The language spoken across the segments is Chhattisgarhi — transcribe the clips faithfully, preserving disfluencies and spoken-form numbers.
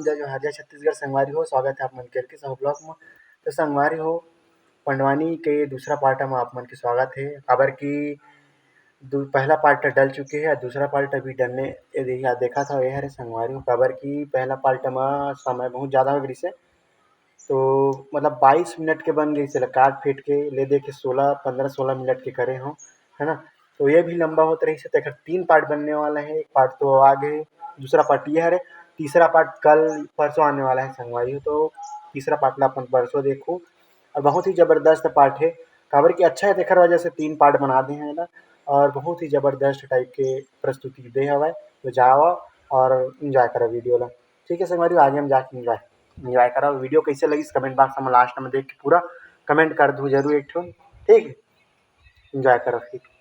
जय जोहार, जय छत्तीसगढ़ संगवारी हो, स्वागत है आप मन के एल के साहू vlog में। तो संगवारी हो, पंडवानी के दूसरा part में आप मन के स्वागत है। काबर कि दू-, पहला part डल चुके है, दूसरा part अभी डलने, ये देखा था, ये हरे संगवारी हो, काबर कि पहला part में समय बहुत ज़्यादा हो गई से, तो मतलब बाईस मिनट के बन गई से, काट फेट के ले दे के सोलह, पन्द्रह सोलह मिनट के करे हो, है ना। तो ये भी लंबा होत रही से, तेकर तीन part बनने वाला है। एक part तो आ गए, दूसरा part ये हरे, तीसरा part कल परसों आने वाला है संगवारी हो। तो तीसरा part ला अपन परसों देखो, और बहुत ही जबरदस्त part है, काबर कि अच्छा है, तेकर वजह से तीन part बना दे हैं ना, और बहुत ही जबरदस्त type के प्रस्तुति दे हवय। तो जाओ और enjoy करो video ला, ठीक है संगवारी हो, आगे हम जाके enjoy, enjoy करो। Video कैसे लगी comment box में last में देख के पूरा comment कर दू जरूर एक ठो, ठीक है, enjoy करो फिर।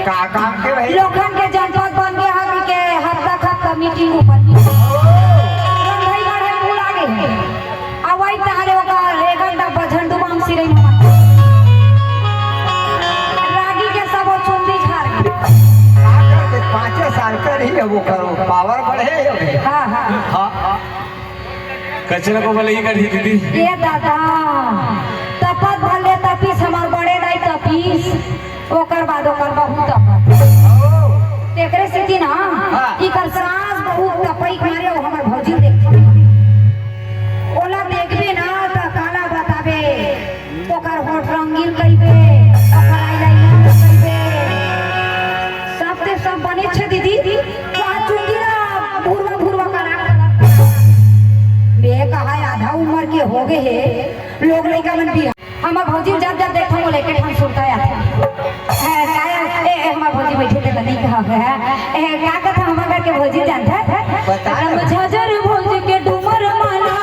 का काम के भाई? लोखन के जनपद बन गे हवे के हफ्ता हफ्ता मीटिंग ऊपर मीटिंग। रंधई गढ़े भुला गे हे। आ वही ताले ओकर एक घंटा पर झंडू बाम सिरई में। रागी के सब वो चुंदी झाड़ गे। का करते, पाँचे साल कर ही है वो करो, पावर बढ़े है अभी। हाँ, हाँ। हाँ, हाँ। कचरा को भले ही कर दी दीदी। ये दादा, तपत भले तपीस, हमार बड़े दाई तपीस, ओकर बाद ओकर बहू तपत। तेकरे सेती ना, हाँ। इकर सास बहू तपई के मारे, वो हमार भौजी देख। ओला देखबे ना, त काला बताबे, ओकर होठ रंगीन कइबे, ओकर eyeliner कइबे, सब ते सब बने छे दीदी। वहाँ चुंदी ला भुरवा भुरवा करा, करा, करा। बे कहा आधा उम्र के हो गे हे, लोग लइका मन बिहा। हमर भौजी जब जब देखथन, मोला एके ठन सुरता आथे। ए, काय, ए, ए, हमर भौजी बइठे ते बनी कहा है। ए, का कथा हमर घर के भौजी जानत? बता ना। झझर भौजी के डूमर माला।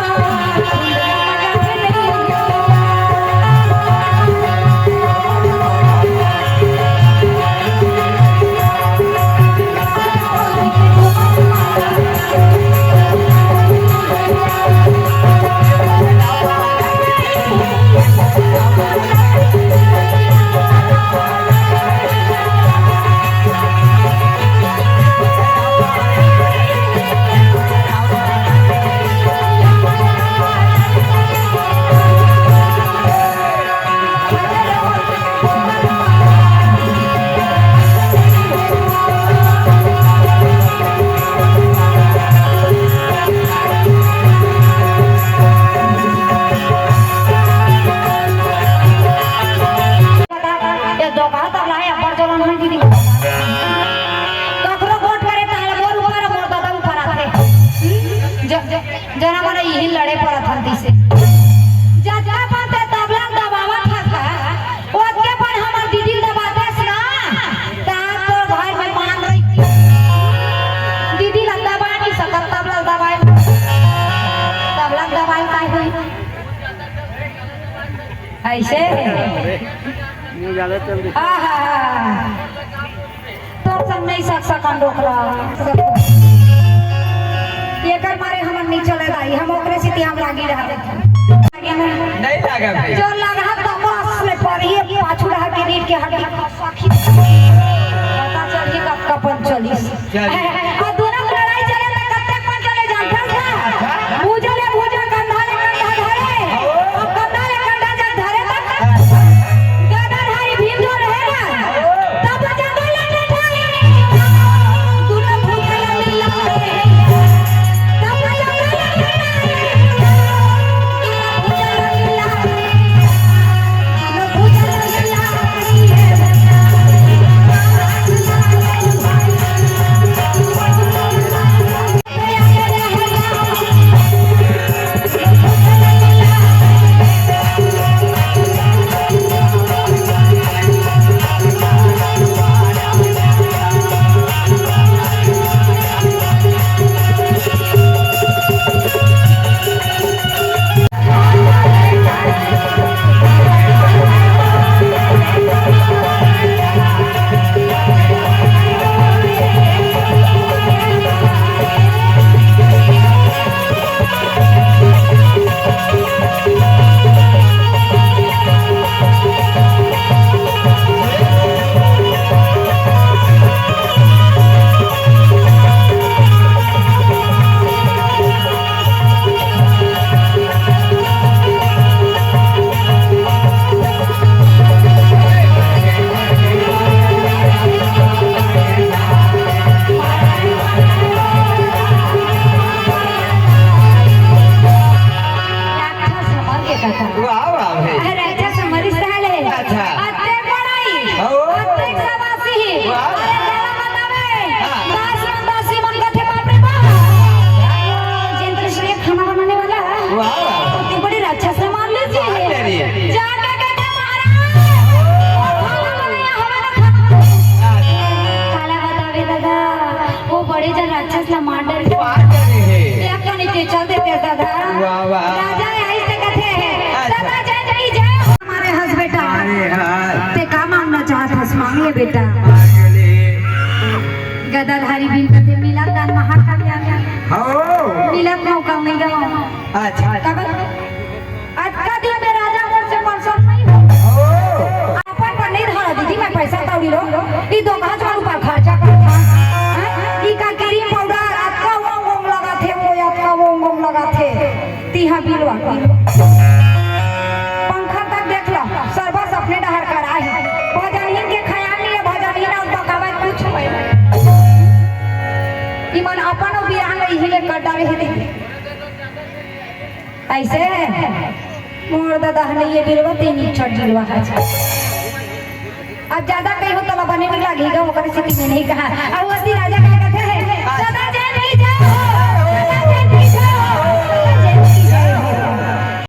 ये दोकान तब लाए अब्बड़ जलन होई दीदी। ककरो गोठ करे ताल मोर ऊपर, मोर दादा ऊपर आथे। ज-, ज-, जना मना इही लड़े परत हन तिसे। जतका पन ते तबला दबावत हस, ओतके पन हमर दीदी दबातेस ना, ता तो घर में मान रही। दीदी ला दबा नहीं सकत, तबला दबाए। तबला दबाए काय होई? ऐसे? आहा। तोर संग नहीं सक सकन डोकरा। एकर मारे हमन नहीं चले दाई, हम ओकरे सेती हम लागी रहा। नहीं लागा भाई। जो लगा तो बस ले पर ये पाछू रहा के रीढ़ के हड्डी सखी। पता चल जी कब कपन चलिस। चल। और दोनों लड़ाई चले तो कब तक पन चले जानता था? भूजा ले भूजा, कंधा ले कंधा धरे। अब कंधा ले कंधा जब धरे तक गदर हरी भीम जो रहे ना, तब जंगल में बैठा है। दोनों भूजा ले मिला है। तब जंगल में बैठा है। दोनों भूजा ले मिला है। दोनों भूजा ले मिला है। राक्षस हमर के कथा। वाह, वाह भाई। अरे, राक्षस हमर इस तरह ले। अच्छा। अत्ते बड़ाई, हो। अत्ते सवासी। वाह। अरे, गाना बतावे। हाँ। दास मन, दासी मन कथे, बाप रे बाप। जेन कृष्ण के खाना बनाने वाला है। वाह, वाह। अत्ते बड़ी राक्षस ला मार लीजिए। मार डालिए। जाके कथे, महाराज, वो खाना बनाया, हमें ना खाना। अच्छा। काला बतावे दादा, वो बड़े जन राक्षस ला मार डाले। मार डाले हे। या कनी के चल देते दादा। वाह, वाह। राजा आइस ते कथे हे। अच्छा। दादा जय जय जय। हमारे हंस बेटा। अरे हाँ। ते का मांगना चाहत हस, मांग ले बेटा। मांग ले। हरी बिन कथे मिलत दान महाकाल जाने। हो। मिलत मौका नहीं गवा। अच्छा। तब अतका दिन में राजा मोर से परसन्न नहीं हो। हो। अपन पर नहीं धरा दीदी, मैं पैसा कौड़ी लो। ई दो घास वालू पर खर्चा करता। हैं? ई का क्रीम पाउडर अतका वो मोम लगा थे, वो अतका वो मोम लगा थे। तिहा बिलवा, बिलवा। पंखा तक देख लो, सर्वस अपने डहर कर आही। भजनहीन के ख्याल नहीं है, भजनहीन और बकावत कुछ है। इमन अपन बिहान ले ही ले कर डाले ही नहीं। ऐसे मोर दादा हने ये बिलवा ते नीचर बिलवा है। अब ज्यादा कहीं हो तला बने नहीं लगी गा, ओकर से किसी ने नहीं कहा। अब वो दिन राजा